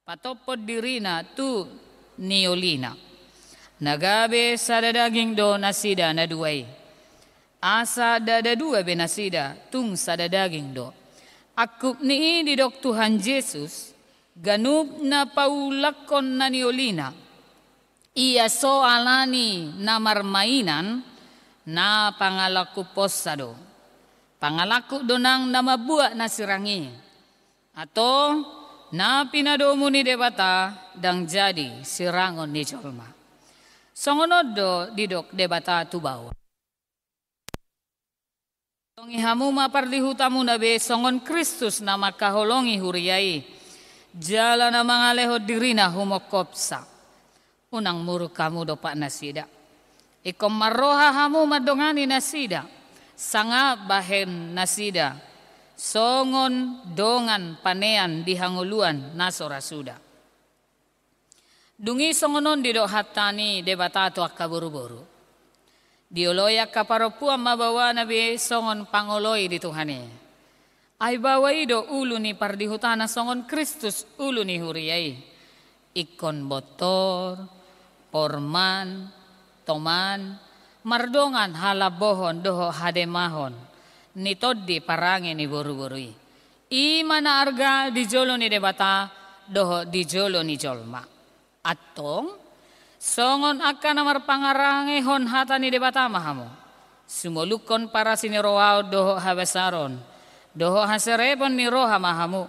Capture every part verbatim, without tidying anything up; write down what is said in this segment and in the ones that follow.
patophon dirina tu niolina. Na gabe sada daging do nasida na dua i. Asa ndada dua be nasida, tung sada daging do. Angkup ni i didok Tuhan Jesus, ganup na paulakkon na niolina, ia so alani na marmainan, na pangalangkuphonsa do. Pangalangkup do nang na mambuat na sirang i. Antong, na pinadomu ni Debata ndang jadi sirangon ni jolma. Songon on do didok Debata tu baoa. Holongi hamu ma pardihutamuna be songon Kristus na mangkaholongi huria i, jala na mangalehon dirina humongkopsa. Unang muruk hamu dompak nasida. Ingkon marroha hamu mandongani nasida, sangap bahen nasida songon dongan panean di hangoluan na so ra suda. Dung i songon on didok hata ni Debata tu angka boruboru. Dioloi angka parompuan ma baoana be songon pangoloi di Tuhan i. Ai baoa i do ulu ni pardihutana songon Kristus ulu ni huria i. Ingkon bontor, porman, toman, mardongan halambohon dohot hademahon ni tondi parange ni boruboru i. I ma na arga di jolo ni Debata dohot di jolo ni jolma. Antong, songon angka na marpangarangehon hata ni Debata ma hamu. Sumolukhon parasi ni rohaon dohot habasaron, dohot haserepon ni roha ma hamu.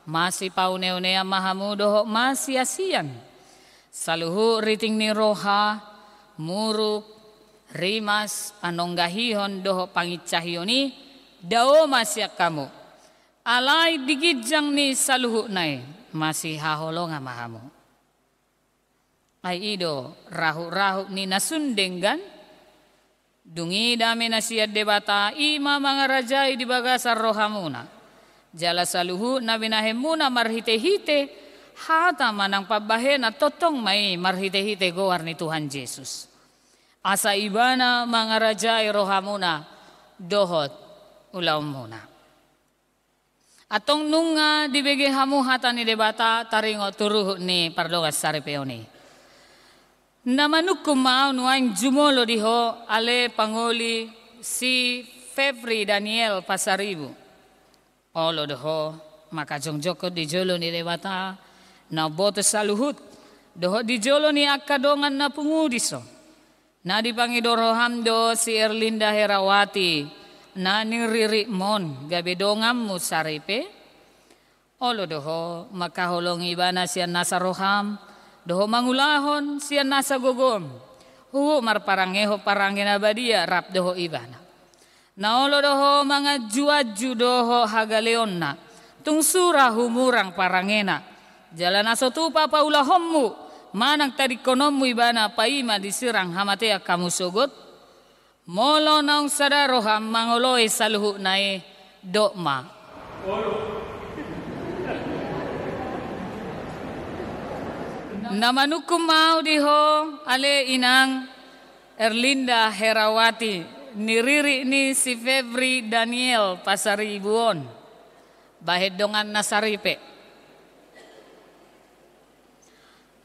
Masipauneaunean ma hamu dohot masiasian. Saluhut riting ni roha, muruk, rimas, panonggahihon dohot pangincahion i, dao ma sian hamu. Alai di ginjang ni saluhutna i, masihaholongan ma hamu. Ai i do rahutrahut ni na sun denggan. Dung i dame na sian Debata i ma mangarajai di bagasan rohamuna. Jala saluhut na binahenmuna marhitehite hata manang pambahenan tongtong ma i marhitehite goar ni Tuhan Jesus. Asa Ibana mangarajai rohamuna dohot ulaonmuna. Antong nunga dibege hamu hata ni Debata taringot tu ruhut ni pardongansaripeon i. Na manungkun ma ahu nuaeng jumolo di ho ale pangoli si Febri Daniel Pasaribu. Olo do ho mangkajongjongkon di jolo ni Debata na umboto saluhut dohot di jolo ni angka dongan na pungu dison. Na dipangido roham do si Erlinda Herawati na niriritmon gabe donganmu saripe? Olo do ho mangkaholongi ibana sian nasa roham dohot mangulahon sian nasa gogom huhut marparangehon parange na badia rap dohot ibana. Na olo do ho manganjuanju dohot hagaleonna tung sura humurang parangena. Jala na so tupa paulahonmu manang tadingkononmu ibana paima disirang hamatean hamu sogot. Molo naung sada roham mangoloi saluhutna i, dok ma. Na manungkun ma ahu di ho ale inang Erlinda Herawati, niririt ni si Febri Daniel Pasaribu on, bahen dongan na saripe.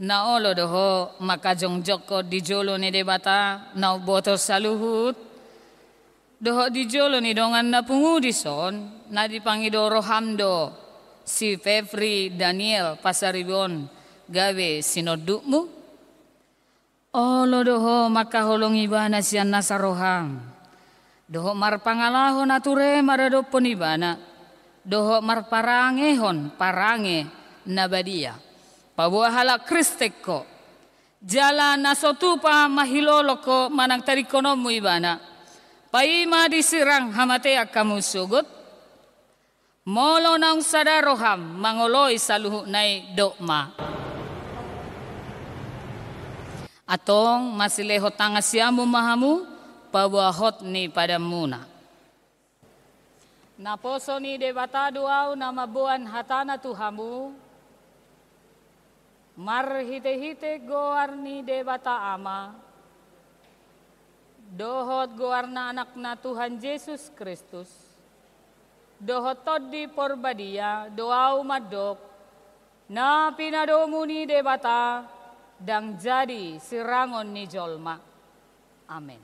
Na olo do ho mangkajongjongkon di jolo ni Debata na umboto saluhut dohot di jolo ni dongan na pungu dison, na dipangido roham do si Febri Daniel Pasaribu on gabe sinondukmu? Olo do ho mangkaholongi ibana sian nasa roham dohot marpangalaho na ture maradophon ibana dohot marparangehon parange na badia. Paboa halak Kristen ho, jala na so tupa mahilolong ho manang tadingkononmu ibana paima disirang hamatean hamu sogot. Molo naung sada roham mangoloi saluhutna i, dok ma. Antong masilehon tangan siamun ma hamu paboa hot ni padanmuna. Naposo ni Debata do ahu na mamboan hatana tu hamu, marhitehite goar ni Debata Ama dohot goar na Anakna Tuhan Jesus Kristus dohot Tondi Porbadia do ahu mandok: Na pinadomu ni Debata, ndang jadi sirangon ni jolma. Amen.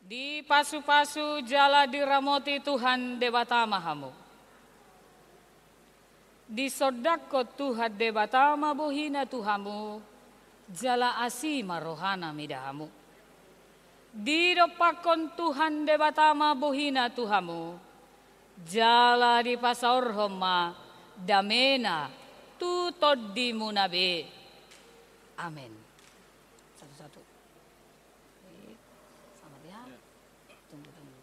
Dipasupasu jala diramoti Tuhan Debata ma hamu. Disondangkon Tuhan Debata ma bohina tu hamu, jala asi ma rohana mida hamu. Didompakkon Tuhan Debata ma bohina tu hamu, jala dipasaorhon ma damena tu tondimuna be. Amen. Satu-satu. Baik. Selamat ya. Tunggu, tunggu.